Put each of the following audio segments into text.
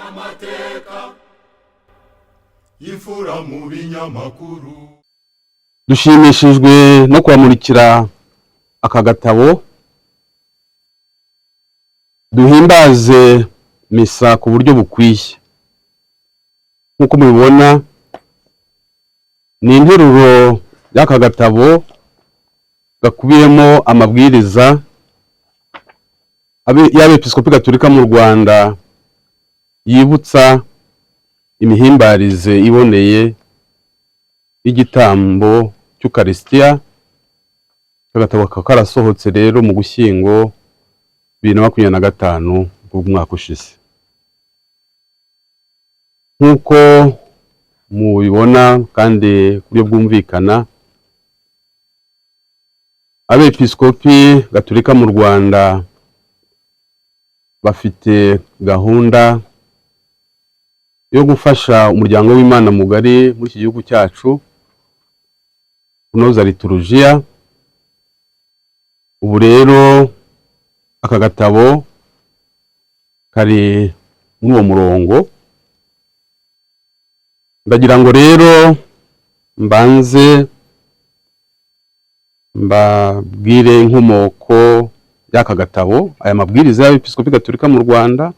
Amateka y'imfura mu binyamakuru. Dushimishijwe no kubamurikira aka gatabo "Duhimbaze Misa ku buryo bukwiye". Nk'uko mubibona, ni interuro y'aka gatabo gakubiyemo amabwiriza y'Abepiskopi Gatolika mu Rwanda yibutsa imihimbarize iboneye y'igitambo cy'Ukarisitiya. Aka gatabo kakaba karasohotse rero mu Gushyingo 2025 bw'umwaka ushize. Nk'uko mubibona kandi ku buryo bwumvikana, Abepiskopi Gatolika mu Rwanda bafite gahunda yo gufasha umuryango w'Imana mugari muri iki gihugu cyacu kunoza liturujiya. Ubu rero aka gatabo kari muri uwo murongo. Ndagira ngo rero mbanze mbabwire inkomoko y'aka gatabo, aya mabwiriza y'Abepiskopi Gatolika mu Rwanda.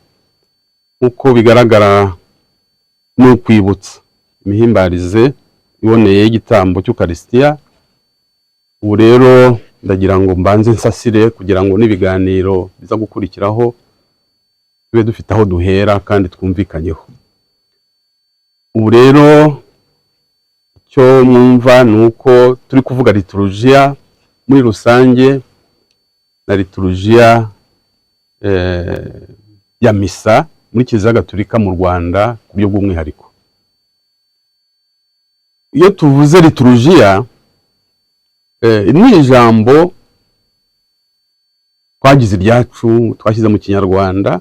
Nk'uko bigaragara, ni ukwibutsa imihimbarize iboneye y'igitambo cy'Ukarisitiya. Ubu rero ndagira ngo mbanze nsasire kugira ngo n'ibiganiro biza gukurikiraho tube dufite aho duhera kandi twumvikanyeho. Ubu rero icyo mwumva ni uko turi kuvuga liturujiya muri rusange na liturujiya ya misa muri Kiliziya Gatolika mu Rwanda ku buryo bw'umwihariko. Iyo tuvuze liturujiya, ni ijambo twagize iryacu, twashyize mu Kinyarwanda,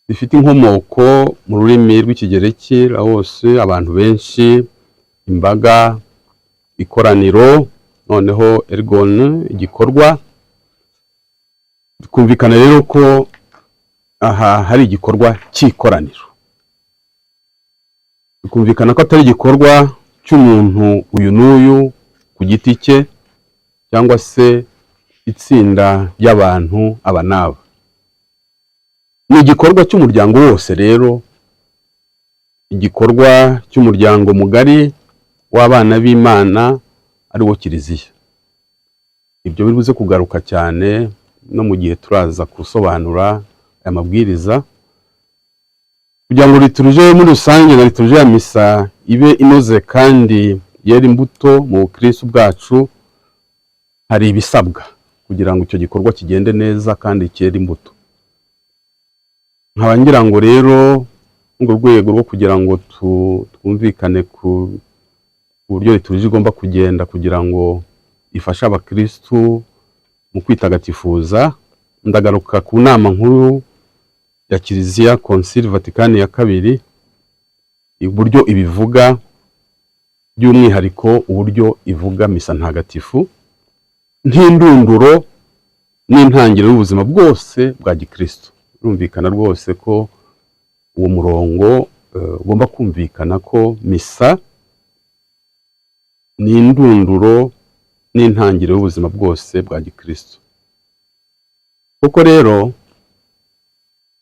rifite inkomoko mu rurimi rw'Ikigereki laos, abantu benshi, imbaga, ikoraniro, noneho ergon, igikorwa. Bikumvikana rero ko aha hari igikorwa cy'ikoraniro, bikumvikana ko atari igikorwa cy'umuntu uyu n'uyu ku giti cye cyangwa se itsinda ry'abantu aba n'aba. Ni igikorwa cy'umuryango wose rero, igikorwa cy'umuryango mugari w'abana b'Imana, ari wo Kiliziya. Ibyo biri buze kugaruka cyane no mu gihe turaza gusobanura aya mabwiriza. Kugira ngo liturujia muri rusange na liturujia ya misa ibe inoze kandi yera imbuto mu bukristo bwacu, hari ibisabwa kugira ngo icyo gikorwa kigende neza kandi cyere imbuto. Nkaba ngira ngo rero muri urwo rwego rwo kugira ngo twumvikane ku buryo liturujia igomba kugenda kugira ngo ifashe abakristu mu kwitagatifuza, ndagaruka ku nama nkuru ya Kiliziya, Konsili Vatikani ya Kabiri, uburyo ibivuga, by'umwihariko uburyo ivuga misa ntagatifu nk'indunduro n'intangiriro y'ubuzima bwose bwa gikristo. Birumvikana rwose ko uwo murongo ugomba kumvikana ko misa ni indunduro n'intangiriro y'ubuzima bwose bwa gikristo. Koko rero,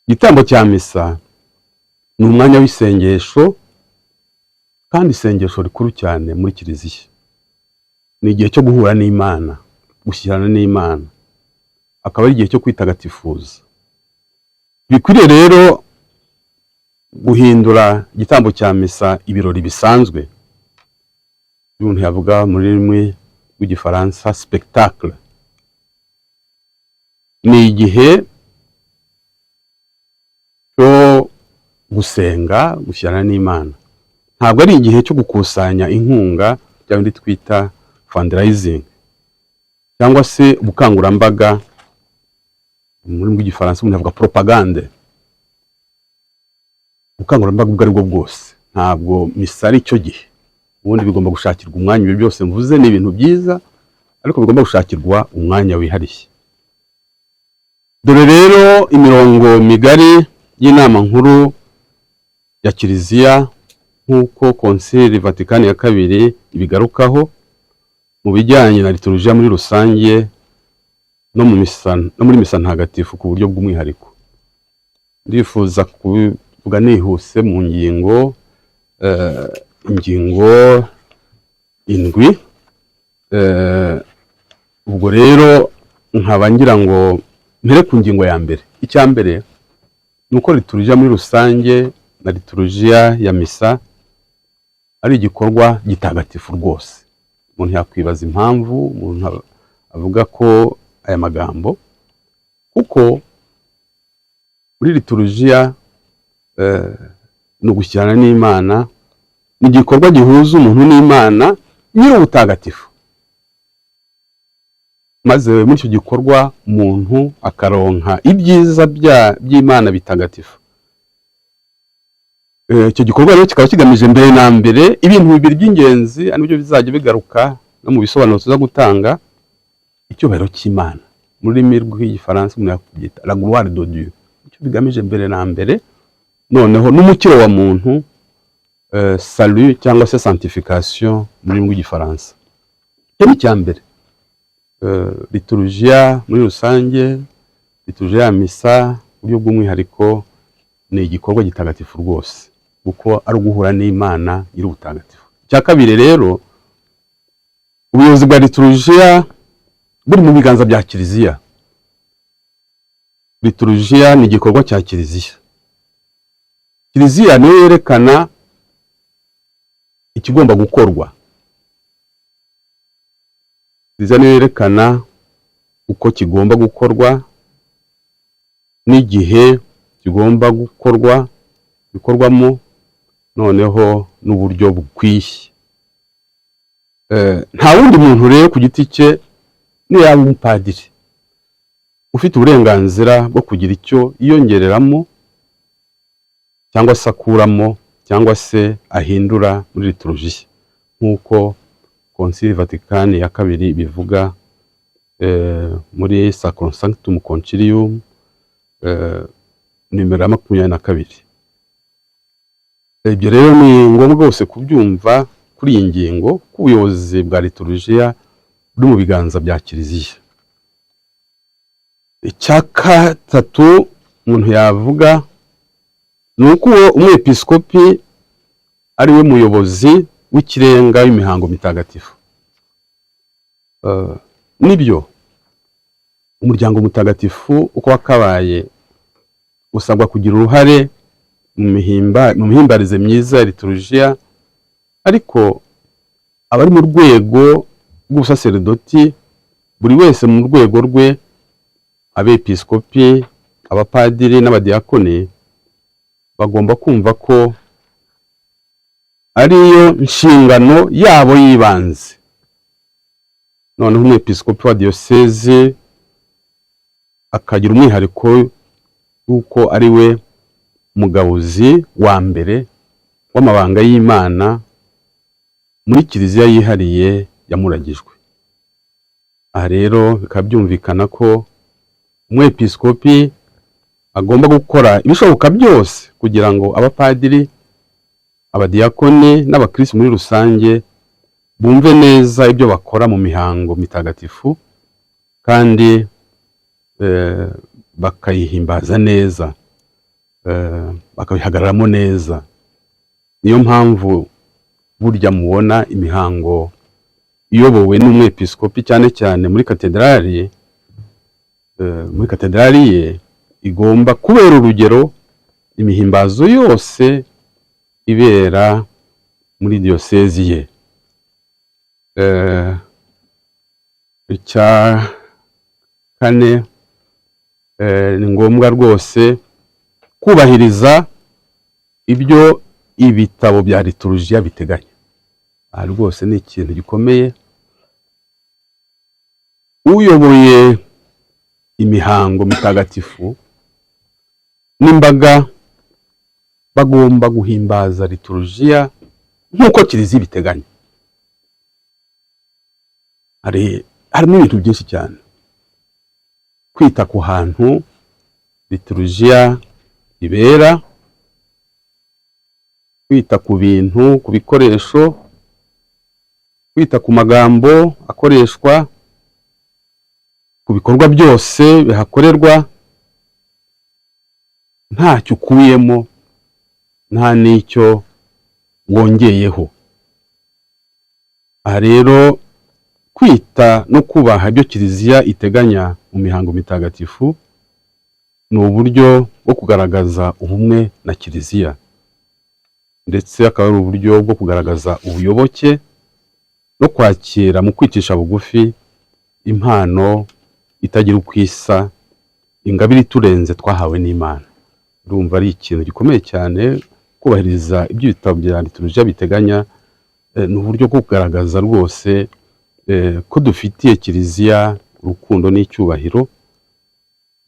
igitambo cya misa ni umwanya w'isengesho, kandi isengesho rikuru cyane muri Kiliziya. Ni igihe cyo guhura n'Imana, gushyikirana n'Imana, akaba ari igihe cyo kwitagatifuza. Bikwiriye rero guhindura igitambo cya misa ibirori bisanzwe, umuntu yavuga mu rurimi rw'Igifaransa spectacle. Ni igihe cyo gusenga, gushyikirana n'Imana. Ntabwo ari igihe cyo gukusanya inkunga, bya bindi twita fundraising, cyangwa se ubukangurambaga, mu rurimi rw'Igifaransa umuntu yavuga propagande. Ubukangurambaga ubwo ari bwo bwose, ntabwo misa ari cyo gihe. Ubundi bigomba gushakirwa umwanya. Ibi byose mvuze ni ibintu byiza, ariko bigomba gushakirwa umwanya wihariye. Dore rero imirongo migari y'inama nkuru. ya Kiliziya nk'uko Konsili Vatikani ya kabiri ibigarukaho mu bijyanye na liturujia muri rusange no mu misa, no muri misa ntagatifu ku buryo bw'umwihariko. Ndifuza kubivuga nihuse mu ngingo ingingo indwi. Ubwo rero nkaba ngira ngo mpere ku ngingo ya mbere. Icya mbere ni uko liturujia muri rusange na liturujia ya misa ari igikorwa gitagatifu rwose. Umuntu yakwibaza impamvu umuntu avuga ko aya magambo, kuko muri liturujia ni ugushyikirana n'Imana, ni igikorwa gihuza umuntu n'Imana nyir'ubutagatifu, maze muri icyo gikorwa umuntu akaronka ibyiza by'Imana bitagatifu. Icyo gikorwa rero kikaba kigamije mbere na mbere ibintu bibiri by'ingenzi, ari byo bizajya bigaruka no mu bisobanuro tuza gutanga: icyubahiro cy'Imana, mu rurimi rw'Igifaransa umuntu yakubyita la gloire de Dieu, icyo bigamije mbere na mbere, noneho n'umukiro wa muntu, salut cyangwa se sanctification mu rurimi rw'Igifaransa. Icyo ni icya mbere. Liturujia muri rusange, liturujia ya misa mu buryo bw'umwihariko, ni igikorwa gitagatifu rwose, kuko ari uguhura n'Imana nyir'ubutagatifu. Icya kabiri rero, ubuyobozi bwa liturujia buri mu biganza bya Kiliziya. Liturujia ni igikorwa cya Kiliziya. Kiliziya niyo yerekana ikigomba gukorwa, Kiliziya niyo yerekana uko kigomba gukorwa n'igihe kigomba gukorwa bikorwamo, noneho n'uburyo bukwiye. Nta wundi muntu rero ku giti cye, niyo yaba umupadiri, ufite uburenganzira bwo kugira icyo yiyongereramo cyangwa se akuramo cyangwa se ahindura muri liturujia, nk'uko Konsili Vatikani ya kabiri bivuga muri Sacrosanctum Concilium nimero ya 22. Ibyo rero ni ngombwa rwose kubyumva kuri iyi ngingo, ko ubuyobozi bwa liturujia buri mu biganza bya Kiliziya. Icya gatatu umuntu yavuga ni uko uwo umwepiskopi ari we muyobozi w'ikirenga w'imihango mitagatifu. Nibyo, umuryango mutagatifu uko wakabaye usabwa kugira uruhare mu mihimbarize myiza ya liturujia, ariko abari mu rwego rw'ubusaseridoti, buri wese mu rwego rwe, abepiskopi, abapadiri n'abadiyakoni, bagomba kumva ko ariyo nshingano yabo y'ibanze. Noneho umwepiskopi wa diyoseze akagira umwihariko w'uko ari we mugabuzi wa mbere w'amabanga y'Imana muri Kiliziya yihariye yamuragijwe. Aha rero bikaba byumvikana ko umwepiskopi agomba gukora ibishoboka byose kugira ngo abapadiri, abadiyakoni n'abakristo muri rusange bumve neza ibyo bakora mu mihango mitagatifu, kandi bakayihimbaza neza, bakabihagararamo neza. Niyo mpamvu burya mubona imihango iyobowe n'umwepiskopi, cyane cyane muri katedrali, muri katedrali ye, igomba kubera urugero imihimbazo yose ibera muri diyosezi ye. Icya kane, ni ngombwa rwose kubahiriza ibyo ibitabo bya liturujia biteganya. Aha rwose ni ikintu gikomeye. Uyoboye imihango mitagatifu n'imbaga bagomba guhimbaza liturujia nk'uko Kiliziya ibiteganya. Harimo ibintu byinshi cyane: kwita ku hantu liturujia ibera. Kwita ku bintu, ku bikoresho, kwita ku magambo akoreshwa, ku bikorwa byose bihakorerwa, ntacyo ukuyemo, nta n'icyo wongeyeho. Aha rero, kwita no kubaha ibyo Kiliziya iteganya mu mihango mitagatifu ni uburyo bwo kugaragaza ubumwe na Kiliziya, ndetse akaba ari uburyo bwo kugaragaza ubuyoboke no kwakira mu kwicisha bugufi impano itagira uko isa, ingabire iturenze twahawe n'Imana. Urumva ari ikintu gikomeye cyane kubahiriza ibyo ibitabo bya liturujia biteganya. Ni uburyo bwo kugaragaza rwose ko dufitiye Kiliziya urukundo n'icyubahiro,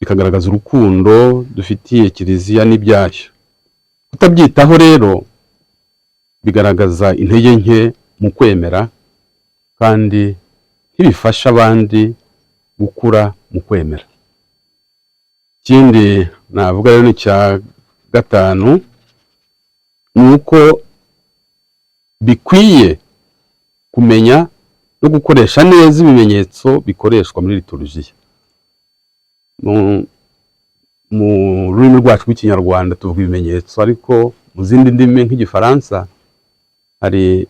bikagaragaza urukundo dufitiye Kiliziya n'ibyayo. Kutabyitaho rero bigaragaza intege nke mu kwemera, kandi ntibifasha abandi gukura mu kwemera. Ikindi navuga rero ni icya gatanu, ni uko bikwiye kumenya no gukoresha neza ibimenyetso bikoreshwa muri liturujia. Mu rurimi rwacu rw'Ikinyarwanda tuvuga ibimenyetso, ariko mu zindi ndimi nk'Igifaransa hari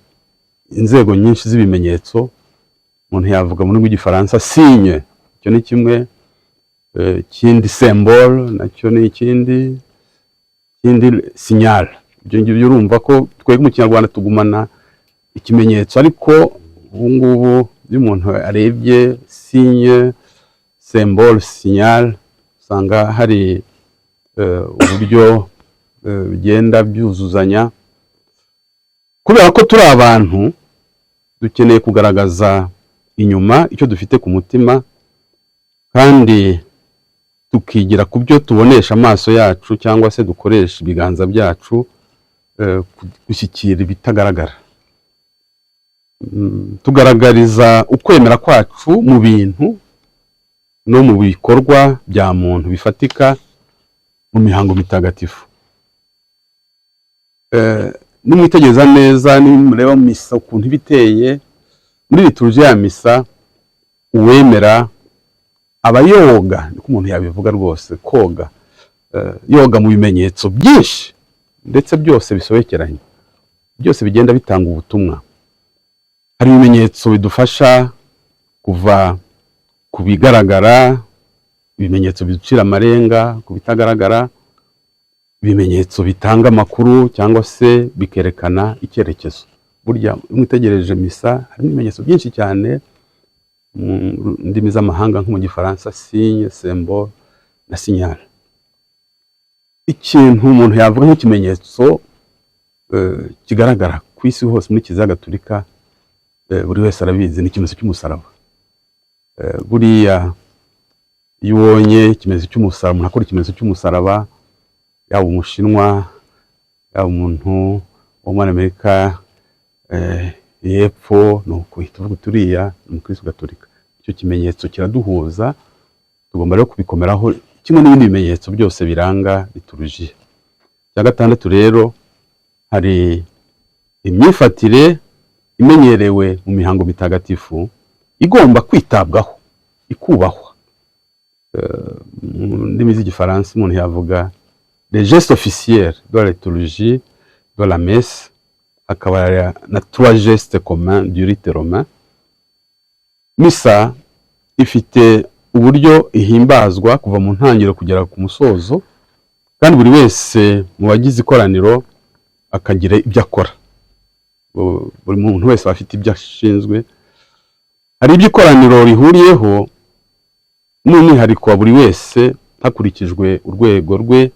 inzego nyinshi z'ibimenyetso. Umuntu yavuga mu rurimi rw'Igifaransa signe, icyo ni kimwe. Ikindi symbole, nacyo ni ikindi. Ikindi signal. Ibyo ngibyo urumva ko twebwe mu Kinyarwanda tugumana ikimenyetso, ariko ubu ngubu iyo umuntu arebye signe, symbole, signal, usanga hari uburyo bigenda byuzuzanya. Kubera ko turi abantu, dukeneye kugaragaza inyuma icyo dufite ku mutima, kandi tukigira ku byo tubonesha amaso yacu cyangwa se dukoresha ibiganza byacu gushyikira ibitagaragara. Tugaragariza ukwemera kwacu mu bintu no mu bikorwa bya muntu bifatika mu mihango mitagatifu. Nimwitegereza neza, nimureba misa ukuntu iba iteye, muri liturujia ya misa, uwemera aba yoga, niko umuntu yabivuga rwose, koga, yoga mu bimenyetso byinshi, ndetse byose bisobekeranye, byose bigenda bitanga ubutumwa. Hari ibimenyetso bidufasha kuva ku bigaragara, ibimenyetso biducira amarenga ku bitagaragara, ibimenyetso bitanga amakuru cyangwa se bikerekana icyerekezo. Burya iyo mwitegereje misa, harimo ibimenyetso byinshi cyane, mu ndimi z'amahanga nko mu Gifaransa signe, symbole na signal. Ikintu umuntu yavuga nk'ikimenyetso kigaragara ku isi hose muri Kiliziya Gatolika, buri wese arabizi, ni ikimenyetso cy'umusaraba. Buriya iyo ubonye ikimenyetso cy'umusaraba, umuntu akora ikimenyetso cy'umusaraba, yaba Umushinwa, yaba umuntu wo muri Amerika y'Epfo, ni ukuhita uvuga uti: "Uriya ni umukristo gatolika." Icyo kimenyetso kiraduhuza, tugomba rero kubikomeraho kimwe n'ibindi bimenyetso byose biranga liturujia. Icya gatandatu rero, hari imyifatire imenyerewe mu mihango mitagatifu igomba kwitabwaho, ikubahwa. Mu ndimi z'Igifaransa umuntu yavuga les gestes officiels de la liturgie de la messe, hakaba na trois gestes communs du rite romain. Misa ifite uburyo ihimbazwa kuva mu ntangiriro kugera ku musozo, kandi buri wese mu bagize ikoraniro akagira ibyo akora. Buri muntu wese aba afite ibyo ashinzwe. Hari ibyo ikoraniro rihuriyeho n'umwihariko wa buri wese hakurikijwe urwego rwe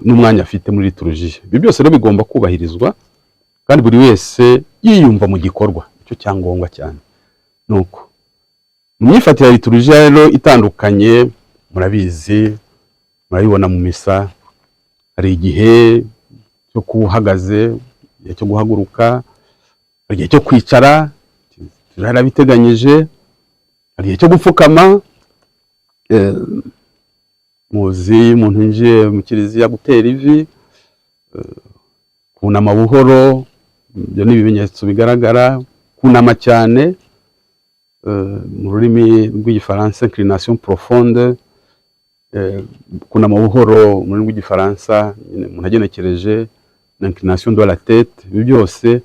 n'umwanya afite muri liturujia. Ibyo byose rero bigomba kubahirizwa, kandi buri wese yiyumva mu gikorwa, icyo cyangombwa cyane. Nuko mu myifatire ya liturujia rero itandukanye, murabizi, murabibona mu misa, hari igihe cyo kuba uhagaze, igihe cyo guhaguruka, hari igihe cyo kwicara, yarabiteganyije, hari igihe cyo gupfukama. Muzi iyo umuntu yinjiye mu kiliziya gutera ivi. Kunama buhoro, ibyo ni ibimenyetso bigaragara. Kunama cyane, mu rurimi rw'Igifaransa inclination profonde, kunama buhoro mu rurimi rw'Igifaransa nyine umuntu agenekereje na inclination de la tête. Ibi byose,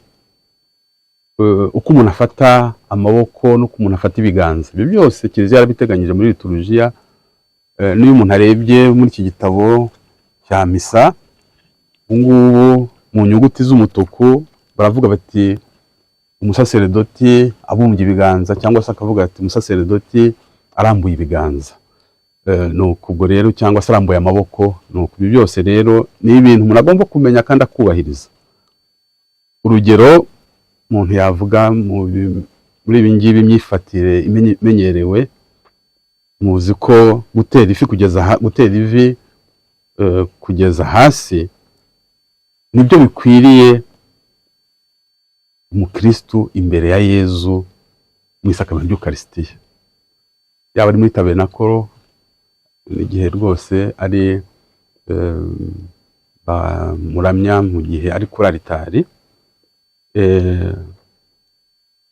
uko umuntu afata amaboko n'uko umuntu afata ibiganza, ibyo byose Kiliziya yarabiteganyije muri liturujia. N'iyo umuntu arebye muri iki gitabo cya misa ubu ngubu, mu nyuguti z'umutuku baravuga bati umusaseredoti abumbye ibiganza, cyangwa se akavuga ati umusaseredoti arambuye ibiganza. Ni uko ubwo rero, cyangwa se arambuye amaboko. Ni uko ibi byose rero ni ibintu umuntu agomba kumenya kandi akubahiriza. Urugero umuntu yavuga muri ibi ngibi, imyifatire imenyerewe, muzi ko gutera ifi kugeza gutera ivi kugeza hasi nibyo bikwiriye umukristu imbere ya Yezu mu isakaramentu ry'Ukarisitiya, yaba ari muri tabenakoro n'igihe rwose ari bamuramya, mu gihe ari kuri aritari,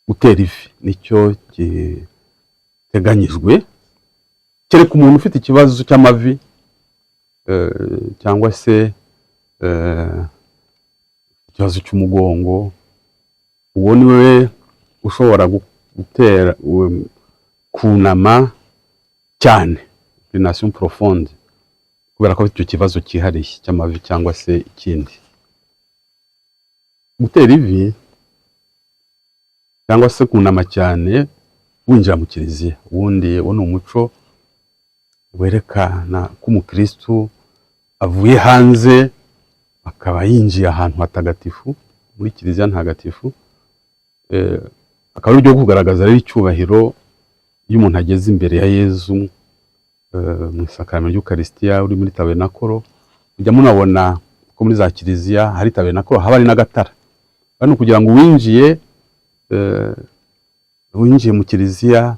gutera ivi nicyo giteganyijwe, kereka umuntu ufite ikibazo cy'amavi cyangwa se ikibazo cy'umugongo. Uwo ni we ushobora gutera kunama cyane, inclination profonde, kubera ko afite icyo kibazo cyihariye cy'amavi cyangwa se ikindi. Gutera ivi cyangwa se kunama cyane winjira mu kiliziya, ubundi uwo ni umuco werekana ko umukristu avuye hanze akaba yinjiye ahantu hatagatifu, muri kiliziya ntagatifu. Akaba ari uburyo bwo kugaragaza rero icyubahiro. Iyo umuntu ageze imbere ya Yezu mu isakaramentu ry'Ukarisitiya, uri muri tabenakoro, mujya munabona ko muri za kiliziya hari tabenakoro, haba hari n'agatara hano kugira ngo uwinjiye mu kiliziya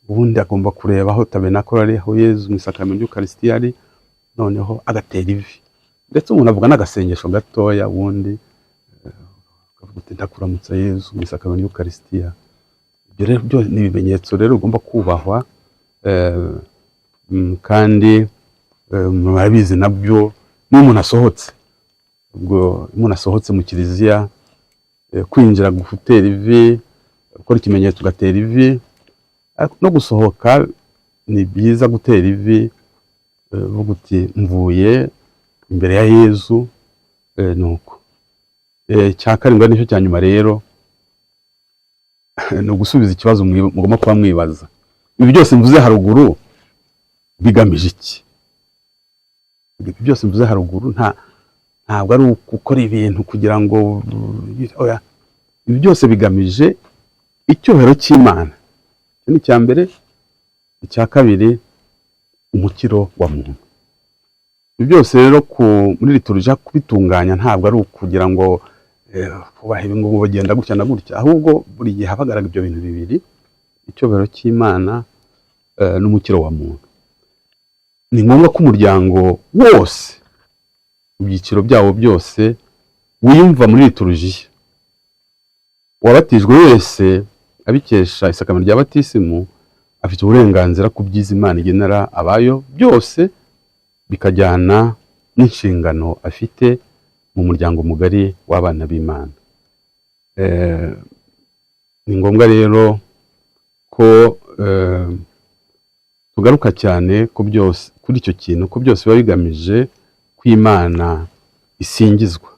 ubundi agomba kureba aho tabenakoro ari, aho Yezu mu isakaramentu ry'Ukarisitiya ari, noneho agatera ivi. Ndetse umuntu avuga n'agasengesho gatoya, ubundi akavuga uti ndakuramutsa Yezu mu isakaramentu ry'Ukarisitiya. Ibyo rero byo ni ibimenyetso rero bigomba kubahwa. Kandi murabizi nabyo, niyo umuntu asohotse, ubwo iyo umuntu asohotse mu kiliziya, kwinjira gutera ivi, gukora ikimenyetso ugatera ivi, ariko no gusohoka ni byiza gutera ivi, uvuga uti mvuye imbere ya Yezu. Nuko icya karindwi ari nicyo cya nyuma rero, ni ugusubiza ikibazo mugomba kuba mwibaza: ibi byose mvuze haruguru bigamije iki? Ibi byose mvuze haruguru ntabwo ari ugukora ibintu kugira ngo, oya, ibi byose bigamije icyubahiro cy'Imana. Icyo ni icya mbere. Icya kabiri, umukiro wa muntu. Ibi byose rero muri liturujia kubitunganya ntabwo ari ukugira ngo kubaha ibi ngo bagenda gutya na gutya, ahubwo buri gihe haba hagaragara ibyo bintu bibiri: icyubahiro cy'Imana n'umukiro wa muntu. Ni ngombwa ko umuryango wose mu byiciro byawo byose wiyumva muri liturujia. Uwabatijwe wese abikesha isakaramentu rya batisimu afite uburenganzira ku byiza Imana igenera abayo byose, bikajyana n'inshingano afite mu muryango mugari w'abana b'Imana. Ni ngombwa rero ko tugaruka cyane ku byose, kuri icyo kintu, ko byose biba bigamije ko Imana isingizwa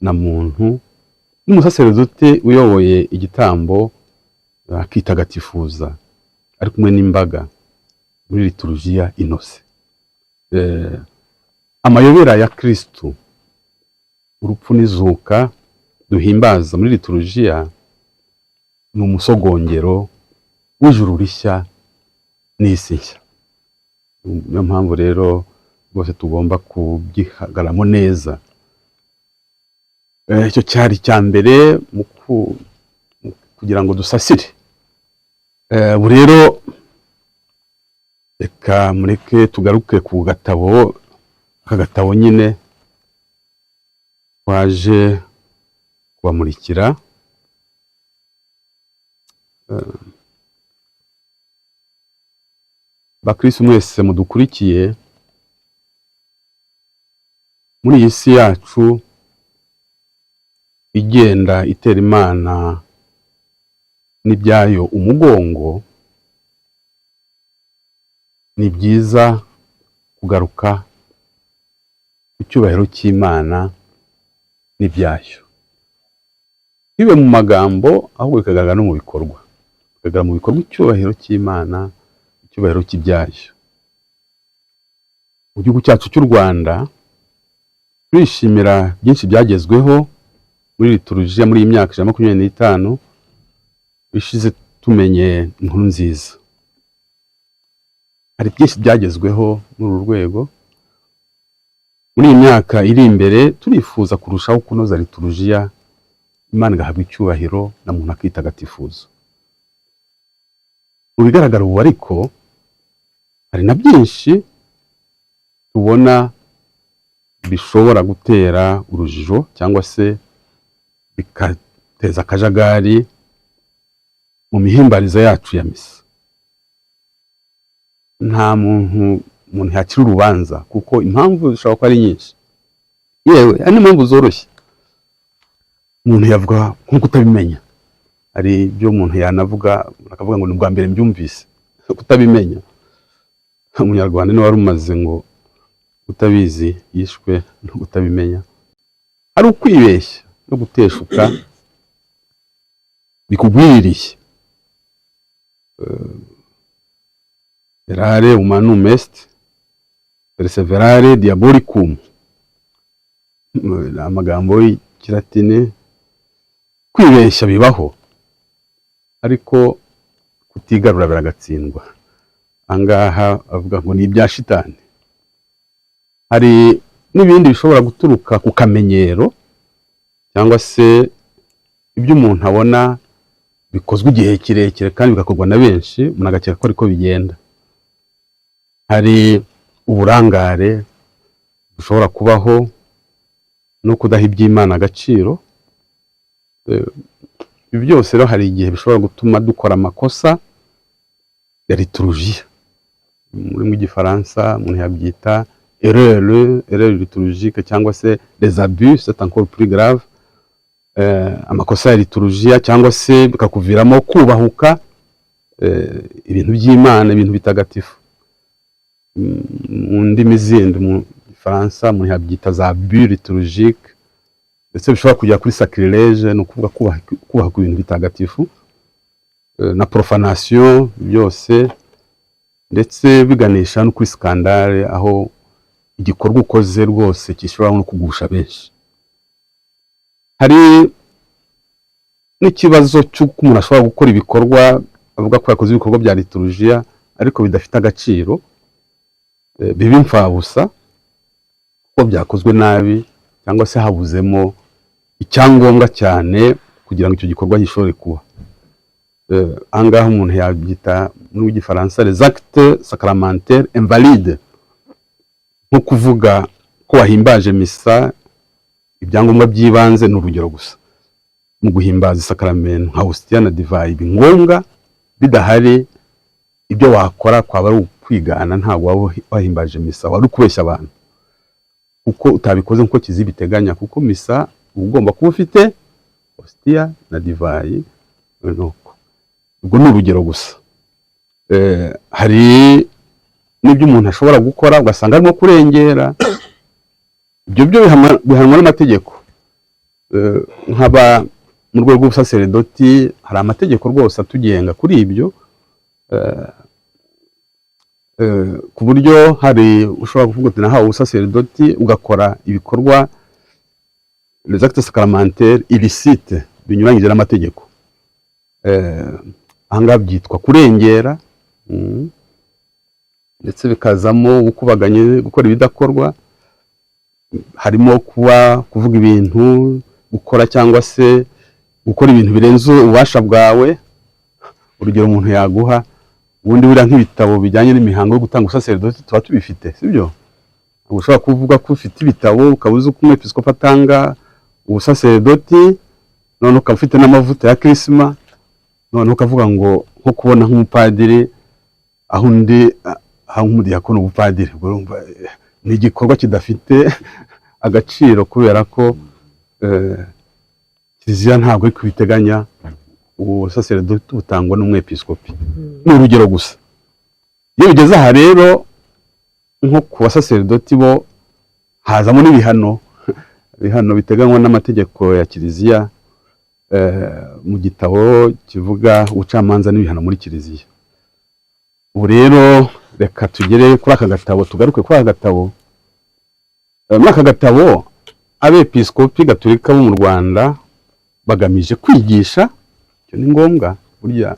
na muntu, n'umusaseredoti uyoboye igitambo akitagatifuza ari kumwe n'imbaga muri liturujia inoze. Amayobera ya Kristu, urupfu n'izuka duhimbaza muri liturujia, ni umusogongero w'ijuru rishya n'isi nshya. Niyo mpamvu rero rwose tugomba kubyihagaramo neza. Icyo cyari icya mbere mu kugira ngo dusasire. Ubu rero reka mureke tugaruke ku gatabo, aka gatabo nyine twaje. Kubamurikira. Bakristo mwese mudukurikiye, muri iyi si yacu igenda itera Imana n'ibyayo umugongo, ni byiza kugaruka ku cyubahiro cy'Imana n'ibyayo, bibe mu magambo ahubwo bikagaragara no mu bikorwa, bikagaragara mu bikorwa icyubahiro cy'Imana, icyubahiro cy'ibyayo. Mu gihugu cyacu cy'u Rwanda turishimira byinshi byagezweho muri liturujia muri iyi myaka 125 ishize tumenye inkuru nziza. Hari byinshi byagezweho muri uru rwego. Muri iyi myaka iri imbere turifuza kurushaho kunoza liturujia, Imana igahabwa icyubahiro na muntu akitagatifuza. Mu bigaragara ubu ariko hari na byinshi tubona bishobora gutera urujijo cyangwa se bigateza akajagari mu mihimbarize yacu ya misa. Nta muntu umuntu yakira urubanza kuko impamvu zishobora kuba ari nyinshi, yewe hari n'impamvu zoroshye umuntu yavuga nko kutabimenya. Hari ibyo umuntu yanavuga akavuga ngo ni ubwa mbere mbyumvise, kutabimenya. Umunyarwanda niwe wari umaze ngo utabizi yishwe no kutabimenya. Ari ukwibeshya no guteshuka bikugwiririye. Errare humanum est, perseverare diabolicum, ni amagambo y'ikilatini. Kwibeshya bibaho, ariko kutigarura biragatsindwa. Ahangaha avuga ngo ni ibya shitani. Hari n'ibindi bishobora guturuka ku kamenyero cyangwa se ibyo umuntu abona bikozwe igihe kirekire kandi bigakorwa na benshi, umuntu agakeka ko ariko bigenda. Hari uburangare bushobora kubaho no kudaha iby'Imana agaciro. Ibi byose rero hari igihe bishobora gutuma dukora amakosa ya liturujia. Mu rurimi rw'igifaransa umuntu yabyita erreur liturgique cyangwa se les abus, c'est encore plus grave. Amakosa ya liturujia cyangwa se bikakuviramo kubahuka ibintu by'Imana, ibintu bitagatifu. Mu ndimi zindi, mu gifaransa umuntu yabyita za abus liturgique, ndetse bishobora kugera kuri sacrilège, ni ukuvuga kubaha ku bintu bitagatifu, na profanation byose, ndetse biganisha no kuri scandale, aho igikorwa ukoze rwose gishobora no kugusha benshi. Hari n'ikibazo cy'uko umuntu ashobora gukora ibikorwa avuga ko yakoze ibikorwa bya liturujia ariko bidafite agaciro, biba imfabusa kuko byakozwe nabi cyangwa se habuzemo icyangombwa cyane kugira ngo icyo gikorwa gishobore kuba. Ahangaha umuntu yabyita mu gifaransa les actes sacramentaires invalides, nko kuvuga ko wahimbaje misa, ibyangombwa by'ibanze ni urugero gusa mu guhimbaza isakaramentu nka hostia na divayi, ibi ngombwa bidahari ibyo wakora kwaba ari ukwigana, ntabwo waba wahimbaje misa, wari ukubeshya abantu kuko utabikoze nk'uko kiliziya ibiteganya, kuko misa uba ugomba kuba ufite hostia na divayi. Nuko ubwo ni urugero gusa. Hari n'ibyo umuntu ashobora gukora ugasanga arimo kurengera, ibyo byo bihanwa n'amategeko. Nkaba mu rwego rw'ubusaseredoti hari amategeko rwose atugenga kuri ibyo, ku buryo hari ushobora kuvuga uti nahawe ubusaseredoti, ugakora ibikorwa, les actes sacramentaires illicites, binyuranyije n'amategeko. Ahangaha byitwa kurengera, ndetse bikazamo gukubaganya, gukora ibidakorwa, harimo kuba kuvuga ibintu, gukora cyangwa se gukora ibintu birenze ububasha bwawe. Urugero umuntu yaguha, ubundi buriya nk'ibitabo bijyanye n'imihango yo gutanga ubusaseredoti tuba tubifite, sibyo? Ntabwo ushobora kuvuga ko ufite ibitabo ukaba uzi uko umwepiskopi atanga ubusaseredoti. None ukaba ufite n'amavuta ya kirisima, none ukavuga ngo nko kubona nk'umupadiri aho undi aho nk'umudiyakoni ubupadiri, ubwo urumva ni igikorwa kidafite agaciro, kubera ko kiliziya ntabwo iri kubiteganya. Ubusaseredoti butangwa n'umwepiskopi, ni urugero gusa. Iyo bigeze aha rero, nko ku basaseredoti bo hazamo n'ibihano, ibihano biteganywa n'amategeko ya kiliziya mu gitabo kivuga ubucamanza n'ibihano muri kiliziya. Ubu rero reka tugere kuri aka gatabo, tugaruke kuri aka gatabo. Muri aka gatabo abepiskopi gatolika bo mu Rwanda bagamije kwigisha. Icyo ni ngombwa burya,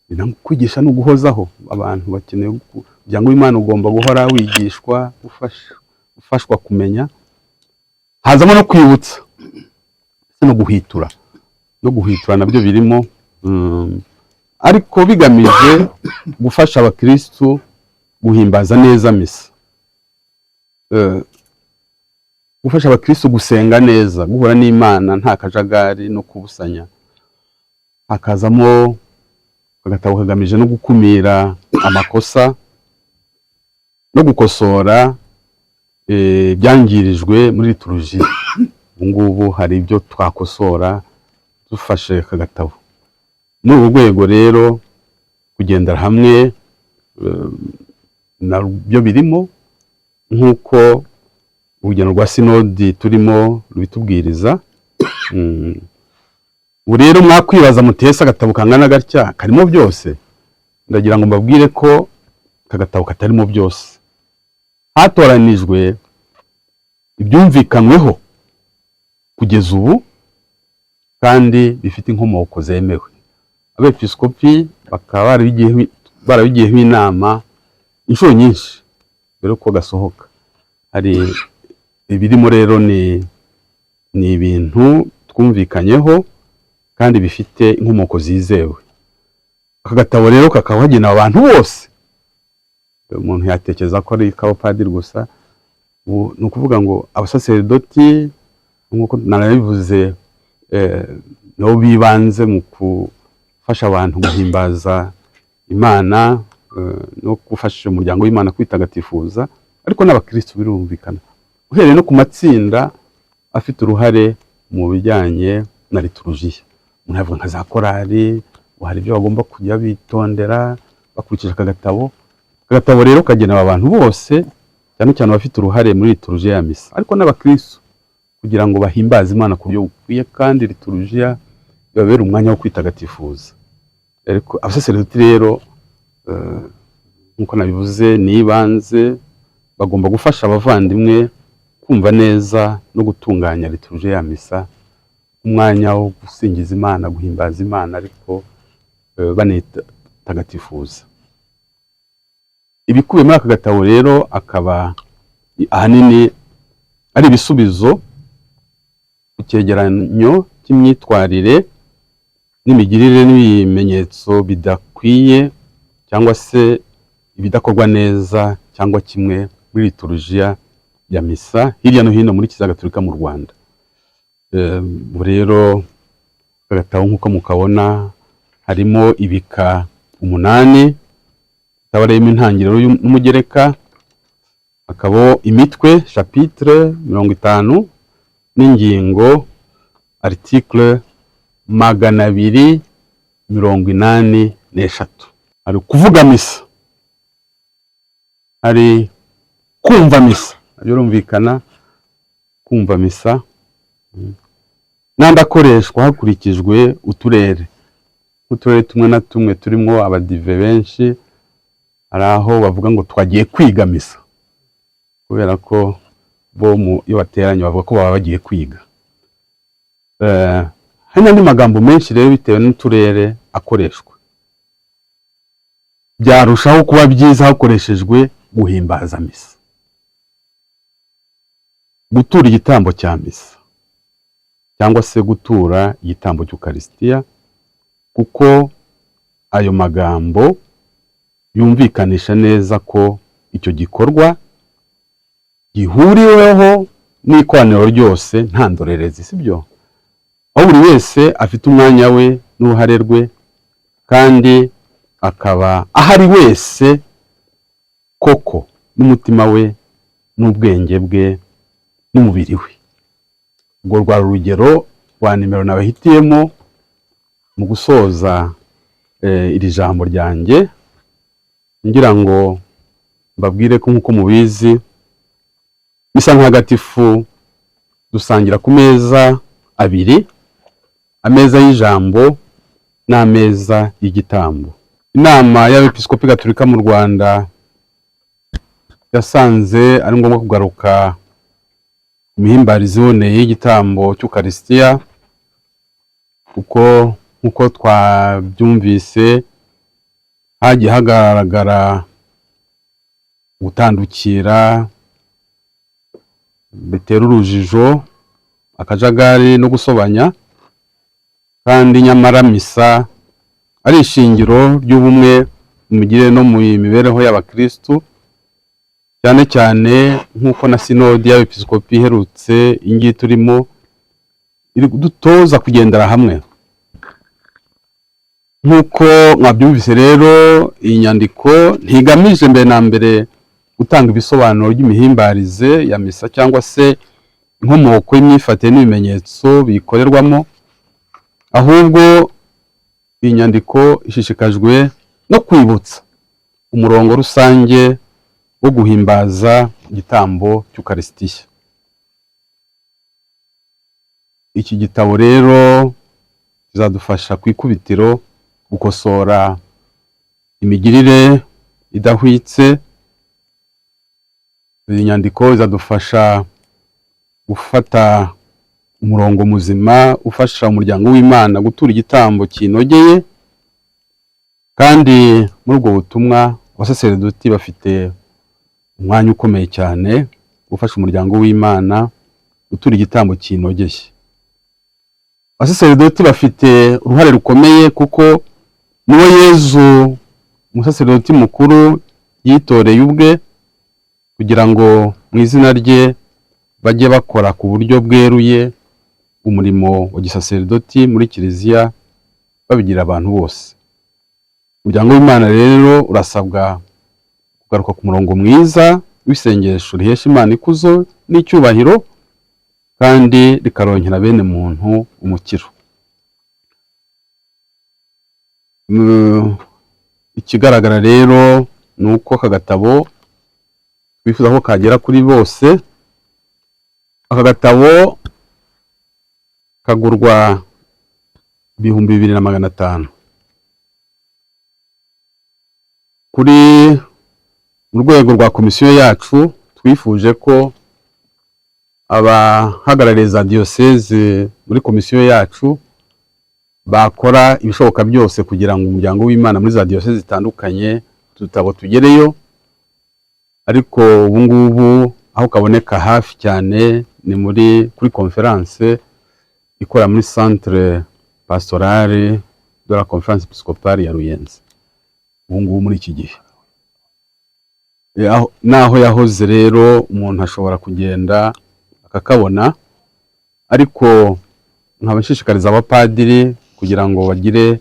ni na kwigisha ni uguhozaho. Abantu bakeneye kugira ngo Imana ugomba guhora wigishwa, ufashwa kumenya. Hazamo no kwibutsa ndetse no guhwitura, no guhwitura nabyo birimo, ariko bigamije gufasha abakristu guhimbaza neza misa, gufasha abakristu gusenga neza, guhura n'Imana nta kajagari no kubusanya. Hakazamo agatabo kagamije no gukumira amakosa no gukosora ibyangirijwe muri liturujia. Ubu ngubu hari ibyo twakosora dufashe aka gatabo. Muri uru rwego rero, kugendera hamwe nabyo birimo, nk'uko urugendo rwa sinodi turimo rubitubwiriza. Ubu rero mwakwibaza mutese agatabo kangana gatya karimo byose? Ndagira ngo mbabwire ko aka gatabo katarimo byose. Hatoranijwe ibyumvikanyweho kugeza ubu kandi bifite inkomoko zemewe, abepiskopi bakaba barabigiyeho inama inshuro nyinshi mbere yuko gasohoka. Hari ibirimo rero ni ibintu twumvikanyeho kandi bifite inkomoko zizewe. Aka gatabo rero kakaba kagenewe abantu bose. Umuntu yatekereza ko ari k'abapadiri gusa. Ubu ni ukuvuga ngo abasaseredoti, nk'uko narabivuze, nabo bibanze mu gufasha abantu guhimbaza Imana no gufasha umuryango w'Imana kwitagatifuza, ariko n'abakristu birumvikana, uhereye no ku matsinda afite uruhare mu bijyanye na liturujia. Umuntu yavuga nka za korali, hari ibyo bagomba kujya bitondera bakurikije aka gatabo. Aka gatabo rero kagenewe abantu bose, cyane cyane abafite uruhare muri liturujia ya misa, ariko n'abakristu, kugira ngo bahimbaze Imana ku buryo bukwiye kandi liturujia ibabere umwanya wo kwitagatifuza. Ariko abasaseredoti rero, nk'uko nabivuze, ni ibanze, bagomba gufasha abavandimwe kumva neza no gutunganya liturujia ya misa, umwanya wo gusingiza Imana, guhimbaza Imana, ariko banitagatifuza. Ibikubiye muri aka gatabo rero akaba ahanini ari ibisubizo ku cyegeranyo cy'imyitwarire n'imigirire n'ibimenyetso bidakwiye cyangwa se ibidakorwa neza cyangwa kimwe muri liturujia ya misa hirya no hino muri Kiliziya Gatolika mu Rwanda. Ubu rero agatabo nk'uko mukabona harimo ibika 8, tabaremo intangiriro n'umugereka, hakaba imitwe chapitre 50 n'ingingo article 283. Hari kuvuga misa, hari kumva misa, birumvikana kumva misa, n'andi akoreshwa hakurikijwe uturere, nk'uturere tumwe na tumwe turimo abadive benshi, hari aho bavuga ngo twagiye kwiga misa, kubera ko bo iyo bateranye bavuga ko baba bagiye kwiga. Hari n'andi magambo menshi rero bitewe n'uturere akoreshwa. Byarushaho kuba byiza hakoreshejwe guhimbaza misa, gutura igitambo cya misa cyangwa se gutura igitambo cy'Ukarisitiya, kuko ayo magambo yumvikanisha neza ko icyo gikorwa gihuriweho n'ikoraniro ryose nta ndorerezi, sibyo? Aho buri wese afite umwanya we n'uruhare rwe, kandi akaba ahari wese koko n'umutima we n'ubwenge bwe n'umubiri we. Urwo rwari urugero rwa nimero nabahitiyemo mu gusoza iri jambo ryanjye, ngira ngo mbabwire ko nk'uko mubizi, misa ntagatifu dusangira ku meza abiri, ameza y'ijambo n'ameza y'igitambo. Inama y'Abepiskopi Gatolika mu Rwanda yasanze ari ngombwa kugaruka ku mihimbarize iboneye y'igitambo cy'Ukarisitiya, kuko nk'uko twabyumvise hagiye hagaragara gutandukira bitera urujijo, akajagari no gusobanya, kandi nyamara misa ari ishingiro ry'ubumwe mu migirire no mu mibereho y'abakristu, cyane cyane nk'uko na sinodi y'Abepiskopi iherutse iyi ngiyi turimo iri kudutoza kugendera hamwe. Nk'uko mwabyumvise rero, iyi nyandiko ntigamije mbere na mbere gutanga ibisobanuro by'imihimbarize ya misa cyangwa se inkomoko y'imyifatire n'ibimenyetso biyikorerwamo, ahubwo iyi nyandiko ishishikajwe no kwibutsa umurongo rusange wo guhimbaza igitambo cy'Ukarisitiya. Iki gitabo rero kizadufasha ku ikubitiro gukosora imigirire idahwitse. Iyi nyandiko izadufasha gufata umurongo muzima ufasha umuryango w'Imana gutura igitambo kinogeye, kandi muri ubwo butumwa abasaseredoti bafite umwanya ukomeye cyane ufasha umuryango w'Imana gutura igitambo kinogeye. Abasaseredoti bafite uruhare rukomeye kuko nibo Yezu umusaseredoti mukuru yitoreye ubwe kugira ngo mu izina rye bajye bakora ku buryo bweruye umurimo wa gisaseredoti muri kiliziya, babigira abantu bose. Umuryango w'Imana rero urasabwa kugaruka ku murongo mwiza w'isengesho rihesha Imana ikuzo n'icyubahiro, kandi rikaronkera bene muntu umukiro. Ikigaragara rero ni uko aka gatabo twifuza ko kagera kuri bose. Aka gatabo kagurwa 2500 kuri mu rwego rwa komisiyo yacu. Twifuje ko abahagarariye za diyoseze muri komisiyo yacu bakora ibishoboka byose kugira ngo umuryango w'Imana muri za diyoseze zitandukanye udutabo tugereyo, ariko ubu ngubu aho kaboneka hafi cyane ni kuri konferanse ikora muri centre pastorale de la conférence épiscopale ya Ruyenzi ubu ngubu muri iki gihe. Naho yahoze rero umuntu ashobora kugenda akakabona, ariko nkaba nshishikariza abapadiri kugira ngo bagire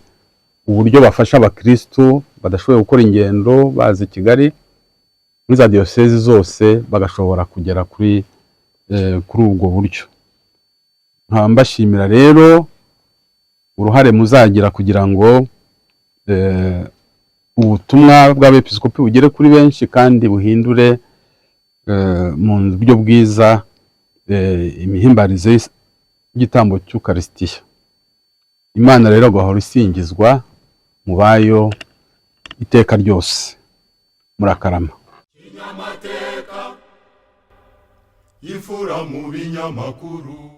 uburyo bafasha abakristu badashoboye gukora ingendo baza i Kigali muri za diyosezi zose, bagashobora kugera kuri ubwo buryo. Nkaba mbashimira rero uruhare muzagira kugira ngo ubutumwa bw'abepiskopi bugere kuri benshi kandi buhindure mu buryo bwiza imihimbarize y'igitambo cy'Ukarisitiya. Imana rero agahora isingizwa mu bayo iteka ryose. Murakarama. Kinyamateka, imfura mu binyamakuru.